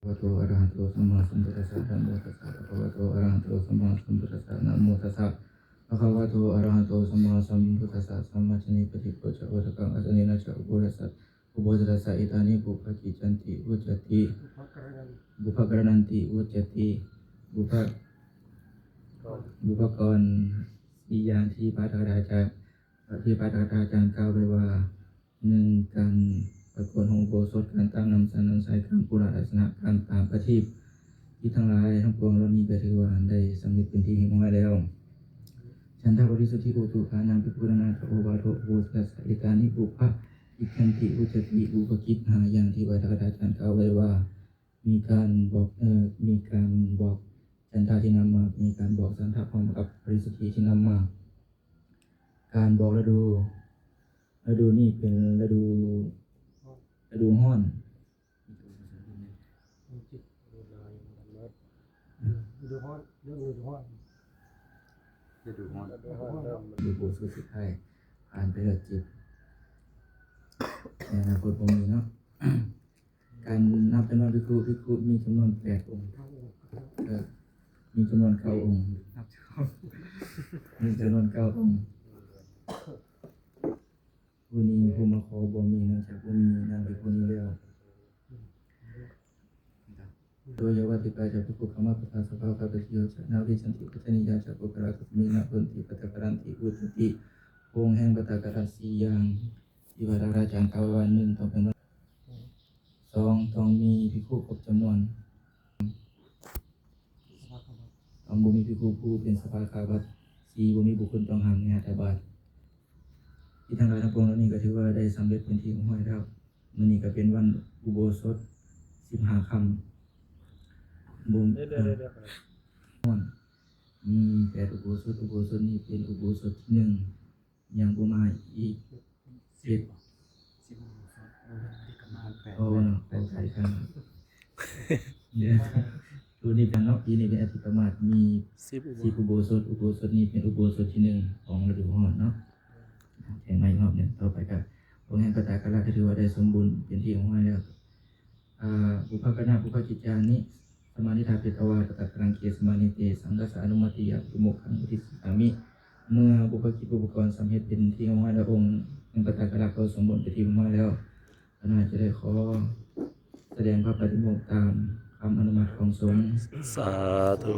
ະວະໂຕ ອະລະຫະໂຕ ສຳມາສຳພຸດທັດສະ ນະໂມຕັດສະ ພະຄະວະໂຕ ອະລະຫະໂຕ ສຳມາສຳພຸດທັດສະ ນະໂມຕັດສະ ພະຄະວະໂຕ ອະລະຫະໂຕ ສຳມາສຳພຸດທັດສະ ສັມມາສະເມ ປະຕິໂວຈະ ໂອທະກັງ ອາສະເນນະຈະ ອຸໂພສະ ອຸໂພສະທັດສະ ເອຕານິ ບຸບພະກິດຈັນຕິ ວຸດຈະຕິ ບຸບພະກະຣະນັນຕິ ວຸດຈະຕິ ບຸບພະ ບຸບພະກອນ ສີ່ຢ່າງທີ່ພະອະຕະກະຖາຈານ ທີ່ພະອະຕະກະຖາຈານກ່າວໄວ້ວ່າ ໜຶ່ງ ການປະກວດຫ້ອງອຸໂບສົດ, ການຕາກນ້ຳສັນນ້ຳໃສ, ການປູລະລັກສະນະ, ການຕາມປະທີບ ອິດທັງຫຼາຍທັງປວງເຫຼົ່ານີ້ກໍຖືວ່າໄດ້ສຳເລັດເປັນທີ່ຮຽບຮ້ອຍແລ້ວ. ຈັນທະປະລິສຸດທິອຸຕຸ ທານັງ ພິກຂຸ ທານາທະໂອ ວາໂທ ອຸໂບສະທັດສະ ເອຕານິ ບຸບພະກິດຈັນຕິ ວຸດຈະຕິ ບຸບພະກິດຫ້າຢ່າງທີ່ພະອະຕະກະຖາຈານກ່າວໄວ້ວ່າ ມີການບອກ ເອີ ມີການບອກຈັນທະທີ່ນຳມາ ມີການບອກສັນທະພ້ອມກັບປະລິສຸດທິທີ່ນຳມາ. ການບອກລະດູ ລະດູນີ້ເປັນລະດູ ລະດູຮ້ອນ ລະດູຮ້ອນ ເລື່ອງລະດູຮ້ອນ ລະດູຮ້ອນ ລະດູຮ້ອນ ລະດູຮ້ອນ ລະດູຝົນສຸດທ້າຍ ຜ່ານໄປແລ້ວເຈັດ ໃນອະນາຄົດບໍ່ມີເນາະ. ການນັບຈຳນວນພິກຂຸ ພິກຂຸມີຈຳນວນແປດອົງ ເອີ ມີຈຳນວນເກົ້າອົງ ມີຈຳນວນເກົ້າອົງ. ຜູ້ນີ້ຜູ້ມາຂໍບໍ່ມີ ເນື່ອງຈາກບໍ່ມີນາງພິກຂຸນີ້ແລ້ວ. ໂດຍຍາວາທິກາຈະ ພິກຂຸ ຄະມາປະທາ ສະພາຄະ ປະຕິໂຍຈະ ນາວິສັນຕິ ປັດຈະນີຍາຈະ ປຸກຄະລາ ຄັດສະມິງ ນະ ໂຫນຕິ ປັດຕາກະລັນຕິ ວຸດຈະຕິ. ອົງແຫ່ງປັດຕາກະລັນສີ່ຢ່າງທີ່ພະອາຈານກ່າວວ່າ ໜຶ່ງ ຕ້ອງເປັນ ສອງ ຕ້ອງມີພິກຂຸຄົບຈຳນວນ ຕ້ອງບໍ່ມີພິກຂຸຜູ້ເປັນສະພາຄາບັດ, ສີ່ ບໍ່ມີບຸກຄົນຕ້ອງຫ້າມໃນຫັດຖະບາດ. ທີ່ທັງຫຼາຍທັງປວງເຫຼົ່ານີ້ກໍຖືວ່າໄດ້ສຳເລັດເປັນທີ່ຮຽບຮ້ອຍແລ້ວ. ມື້ນີ້ກໍເປັນວັນອຸໂບສົດສິບຫ້າຄ່ຳ ບໍ່ ເອີ ມີແປດອຸໂບສົດ, ອຸໂບສົດນີ້ເປັນອຸໂບສົດທີໜຶ່ງ ຍັງບໍ່ມາອີກ ສິບ ສິບ ໂອ້ ເນາະ ໄປໄກກັນ ໂຕນີ້ເປັນເນາະ ປີນີ້ເປັນອາທິກະມາດ ມີສິບອຸໂບ ສິບອຸໂບສົດ, ອຸໂບສົດນີ້ເປັນອຸໂບສົດທີໜຶ່ງຂອງລະດູຮ້ອນເນາະ. ແຈ້ງໃໝ່ອີກຮອບໜຶ່ງ ຕໍ່ໄປກໍ ພວກແຫ່ງປະຕາກະລະ ກໍຖືວ່າໄດ້ສົມບູນເປັນທີ່ຮຽບຮ້ອຍແລ້ວ. ອາ ບຸບພະກະນະ ບຸບພະກິດຈານິ ສະມານິຖາ ເພຕະວາ ປະຕາກະລັງ ເກສະມານິ ເຕ ສັງຄະສະ ອະນຸມາຕິຍາ ປຸໂມກຂັງ ອຸທິສາມິ. ເມື່ອບຸບພະກິດອຸປະກອນສຳເລັດເປັນທີ່ຮຽບຮ້ອຍແລ້ວ, ອົງແຫ່ງປະຕາກະລະກໍສົມບູນເປັນທີ່ຮຽບຮ້ອຍແລ້ວ. ຄະນະຈະໄດ້ຂໍສະແດງພະປະຕິໂມກຕາມຄຳອະນຸມັດຂອງສົງ. ສາທຸ.